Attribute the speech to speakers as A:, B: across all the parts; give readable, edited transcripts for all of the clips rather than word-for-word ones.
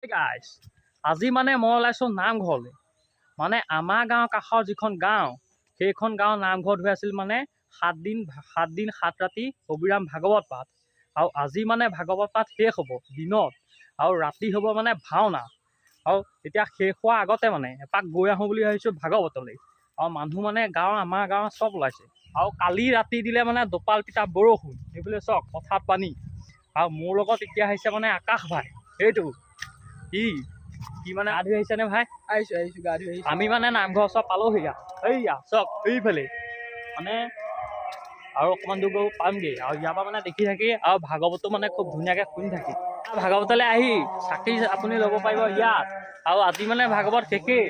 A: গাইছ, আজি মানে মই ওলাইছোঁ নামঘৰলৈ। মানে আমাৰ গাঁৱৰ কাষৰ যিখন গাঁও, সেইখন গাঁৱৰ নামঘৰত হৈ আছিল মানে 7 দিন 7 ৰাতি অবিৰাম ভাগৱত পাঠ। আৰু আজি মানে ভাগৱত পাঠ শেষ হ'ব দিনত আৰু ৰাতি হ'ব মানে ভাওনা। আৰু এতিয়া শেষ হোৱাৰ আগতে মানে এপাক গৈ আহোঁ বুলি ভাবিছোঁ ভাগৱতলৈ। আৰু মানুহ মানে গাঁৱৰ, আমাৰ গাঁৱৰ চব ওলাইছে। আৰু কালি ৰাতি দিলে মানে দপাল পিটা বৰষুণ, সেইফালে চাওক পথাৰত পানী। আৰু মোৰ লগত এতিয়া আহিছে মানে আকাশ ভাই, সেইটো কি কি মানে গা ধুই আহিছেনে ভাই?
B: আহিছো আহিছো, গা ধুই আহিছো।
A: আমি মানে নামঘৰ ওচৰ পালোহি। এইয়া চাওক এইফালে মানে আৰু অকণমান দূৰ গৈ পামগৈ। আৰু ইয়াৰ পৰা মানে দেখি থাকি আৰু ভাগৱতো মানে খুব ধুনীয়াকৈ শুনি থাকি। ভাগৱতলৈ আহি চাকি আপুনি ল'ব পাৰিব ইয়াত। আৰু আজি মানে ভাগৱত শেষেই।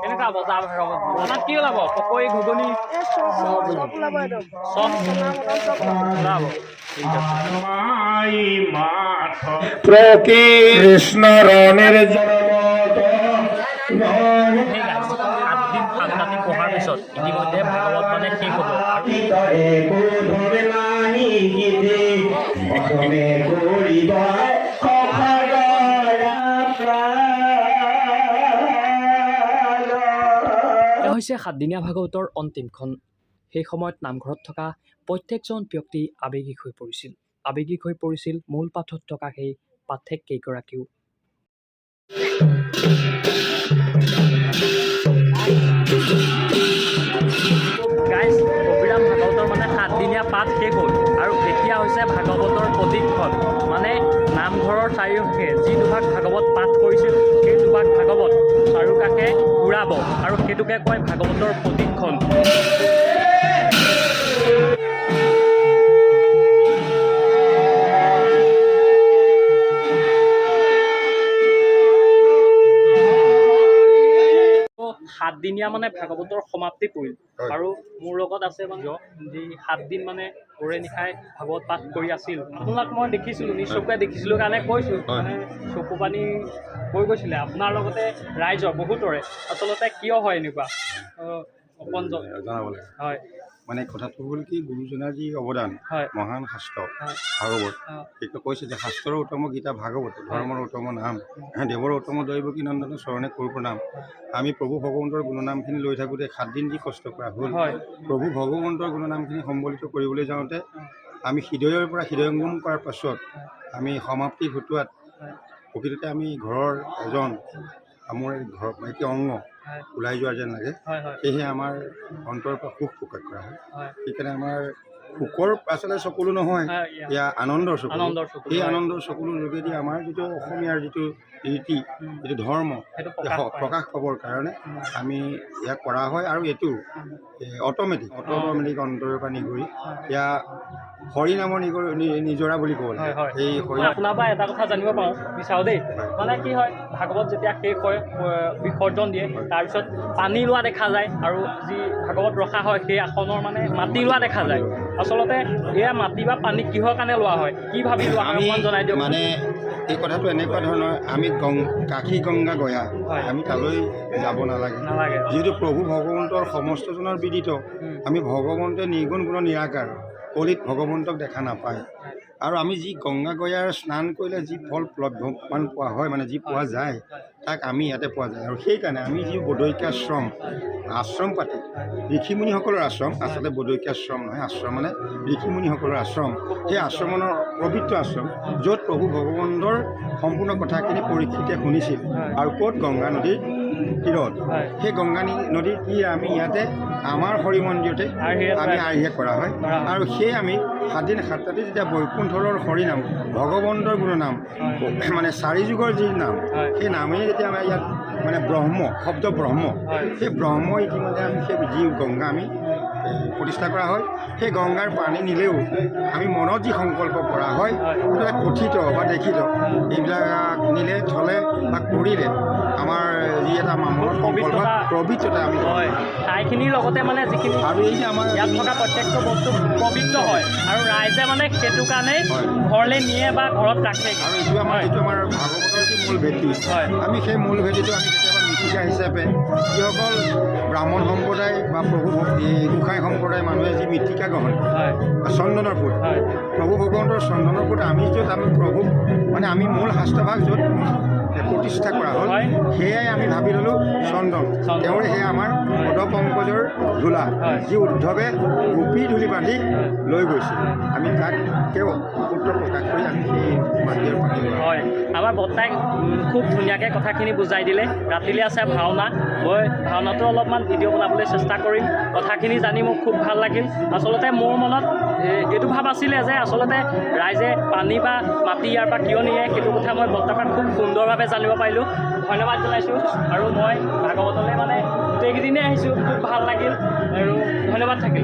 A: কেনেকুৱা বজাৰ ভাগৱত? আমাক কি ওলাব? পকৰি, ঘুগুনি?
B: চব চব ওলাব একদম।
A: চব।
B: চানা মটন চব ওলাব।
A: ওলাব, ঠিক আছে।
C: কৃষ্ণ ৰণেৰ
A: সেই গাইজ, 7 দিন 7 ৰাতি পঢ়াৰ পিছত ইতিমধ্যে ভাগৱত মানে শেষ হ'ব আৰু
C: একো ধৰে নাহি গীতে অসমে কৰিব।
A: এয়া হৈছে সাতদিনীয়া ভাগৱতৰ অন্তিমখন। সেই সময়ত নামঘৰত থকা প্ৰত্যেকজন ব্যক্তি আৱেগিক হৈ পৰিছিল। আৱেগিক হৈ পৰিছিল মূল পাঠত থকা সেই পাঠক কেইগৰাকীও। গাইজ, অবিৰাম ভাগৱতৰ মানে সাতদিনীয়া পাঠ শেষ হ'ল আৰু এতিয়া হৈছে ভাগৱতৰ প্ৰদক্ষিণ। মানে নামঘৰৰ চাৰিওকাষে যি দুভাগ ভাগৱত পাঠ কৰিছিল, সেই দুভাগ ভাগৱত চাৰিওকাষে ঘূৰাব আৰু সেইটোকে কয় ভাগৱতৰ প্ৰদক্ষিণ। সাতদিনীয়া মানে ভাগৱতৰ সমাপ্তি পৰিল। আৰু মোৰ লগত আছে মানে যি 7 দিন মানে ওৰে নিশাই ভাগৱত পাঠ কৰি আছিল। আপোনাক মই দেখিছিলোঁ, নিজ চকুৱে দেখিছিলোঁ কাৰণে কৈছোঁ। মানে চকু পানী বৈ গৈছিলে আপোনাৰ লগতে ৰাইজৰ বহুতৰে। আচলতে কিয় হয় এনেকুৱা, অকণ
D: জনাব লাগে।
A: হয়।
D: মানে কথাটো হ'ল কি, গুৰুজনাৰ যি অৱদান, মহান শাস্ত্ৰ ভাগৱত, সেইটো কৈছে যে শাস্ত্ৰৰ উত্তম গীতা ভাগৱত, ধৰ্মৰ উত্তম নাম, দেৱৰ উত্তম দৈৱকী নন্দন চৰণে কৰো প্ৰণাম। আমি প্ৰভু ভগৱন্তৰ গুণনামখিনি লৈ থাকোঁতে 7 দিন যি কষ্ট কৰা হ'ল, প্ৰভু ভগৱন্তৰ গুণনামখিনি সম্বলিত কৰিবলৈ যাওঁতে আমি হৃদয়ৰ পৰা হৃদয়ংগম কৰাৰ পাছত আমি সমাপ্তি ঘটোৱাত প্ৰকৃততে আমি ঘৰৰ এজন, আমাৰ ঘৰ এটি অংগ ওলাই যোৱা যেন লাগে।
A: হয় হয়
D: সেয়েহে আমাৰ অন্তৰৰ পৰা সুখ প্ৰকাশ কৰা হয়। সেইকাৰণে আমাৰ সুখৰ আচলতে চকুলো নহয়, এয়া আনন্দৰ চকুলো।
A: আনন্দৰ চকুলো।
D: সেই
A: আনন্দৰ
D: আনন্দৰ চকুলোৰ যোগেদি আমাৰ যিটো অসমীয়াৰ যিটো ৰীতি, যিটো ধৰ্ম,
A: সেইটো প্ৰকাশ পায়।
D: প্ৰকাশ পাবৰ কাৰণে আমি ইয়াক কৰা হয়। আৰু এইটো অট'মেটিক অট'মেটিক অন্তৰৰ পৰা নিগৰি, এয়া হৰি নামৰ নিজৰা বুলি ক'ব লাগে।
A: হয়।
D: সেই হৰি
A: মই আপোনাৰ পৰা এটা কথা জানিব পাৰোঁ, বিচাৰোঁ দেই। মানে কি হয়, ভাগৱত যেতিয়া শেষ হয়, বিসৰ্জন দিয়ে, তাৰপিছত পানী লোৱা দেখা যায় আৰু যি ভাগৱত ৰখা হয় সেই আসনৰ মানে মাটি লোৱা দেখা যায়। আচলতে এয়া মাটি বা পানী কিহৰ কাৰণে লোৱা হয়, কি ভাবি লোৱা হয়,
D: আমি
A: অকণমান জনাই দিয়ক।
D: মানে এই কথাটো এনেকুৱা ধৰণৰ, আমি কাশী গংগা গয়া, আমি তালৈ যাব নালাগে।
A: নালাগে।
D: যিহেতু প্ৰভু ভগৱন্তৰ সমস্তজনৰ বিদিত, আমি ভগৱন্তে নিৰ্গুণ গুণ নিৰাকাৰ, কলিত ভগৱন্তক দেখা নাপায়। আৰু আমি যি গংগা গয়াৰ স্নান কৰিলে যি ফল লভ্যমান পোৱা হয়, মানে যি পোৱা যায়, তাক আমি ইয়াতে পোৱা যায়। আৰু সেইকাৰণে আমি যি বদৈকাশ্ৰম আশ্ৰম পাতি, ঋষিমুনিসকলৰ আশ্ৰম, আচলতে বদৈকাশ্ৰম নহয়, আশ্ৰম মানে ঋষিমুনিসকলৰ আশ্ৰম, সেই আশ্ৰমৰ পবিত্ৰ আশ্ৰম য'ত প্ৰভু ভগৱন্তৰ সম্পূৰ্ণ কথাখিনি পৰীক্ষিতে শুনিছিল আৰু ক'ত গংগা নদীৰ তীৰত, সেই গংগা নদীৰ তীৰ আমি ইয়াতে আমাৰ হৰি মন্দিৰতে
A: আৰ্হিৰে
D: আমি আৰ্হিয়ে কৰা হয়।
A: কৰা হয়।
D: আৰু সেই আমি 7 দিন 7 ৰাতি যেতিয়া বৈকুণ্ঠৰ হৰিনাম, ভগৱন্তৰ গুণনাম, মানে চাৰিযুগৰ যি নাম, সেই নামেই যেতিয়া আমাৰ ইয়াত মানে ব্ৰহ্ম শব্দ ব্ৰহ্ম, সেই ব্ৰহ্ম ইতিমধ্যে আমি সেই যি গংগা আমি প্ৰতিষ্ঠা কৰা হয়, সেই গংগাৰ পানী নিলেও আমি মনত যি সংকল্প কৰা হয়, সেইবিলাক কথিত বা দেখিত এইবিলাক নিলে থলে বা কৰিলে আমাৰ যি এটা মনত সংকল্প
A: পবিত্ৰতা।
D: পবিত্ৰতা আমি
A: হয়, ঠাইখিনিৰ লগতে মানে যিখিনি
D: আৰু এই যে আমাৰ
A: ইয়াত থকা প্ৰত্যেকটো বস্তু পবিত্ৰ হয় আৰু ৰাইজে মানে সেইটো কাৰণেই ঘৰলৈ নিয়ে বা ঘৰত ৰাখে।
D: আৰু এইটো আমাৰ যিটো আমাৰ ভাগৱতৰ যি মূল ভেটি, আমি সেই মূল ভেটিটো আমি কেতিয়াবা মৃত্তিকা হিচাপে যিসকল ব্ৰাহ্মণ সম্প্ৰদায় বা প্ৰভু এই গোসাঁই সম্প্ৰদায়ৰ মানুহে যি মৃত্তিকা গ্ৰহণ কৰে বা চন্দনৰ ফুট, প্ৰভু ভগৱন্তৰ চন্দনৰ ফুট, আমি য'ত আমি প্ৰভুক মানে আমি মূল শাস্ত্ৰভাগ য'ত প্ৰতিষ্ঠা কৰা হ'ল,
A: হয়।
D: সেয়াই আমি ভাবি ল'লোঁ চন্দন।
A: চন্দন।
D: তেওঁৰে সেয়া আমাৰ পদপংকজৰ ধূলা,
A: হয়।
D: যি উদ্ধৱে গোপী ধূলি বান্ধি লৈ গৈছিল, আমি তাক তেওঁ সূত্ৰ প্ৰকাশ কৰি আমি সেই মাটি আৰু পানী লোৱা।
A: হয়, আমাৰ বৰ্তাই খুব ধুনীয়াকৈ কথাখিনি বুজাই দিলে। ৰাতিলৈ আছে ভাওনা, মই ভাওনাটো অলপমান ভিডিঅ' বনাবলৈ চেষ্টা কৰিম। কথাখিনি জানি মোৰ খুব ভাল লাগিল। আচলতে মোৰ মনত এইটো ভাৱ আছিলে যে আচলতে ৰাইজে পানী বা মাটি ইয়াৰ পৰা কিয় নিয়ে, সেইটো কথা মই বৰ্তাৰ পৰা খুব সুন্দৰভাৱে জানিব পাৰিলোঁ। ধন্যবাদ জনাইছোঁ। আৰু মই ভাগৱতলৈ মানে গোটেইকেইদিনেই আহিছোঁ, খুব ভাল লাগিল আৰু ধন্যবাদ থাকিল।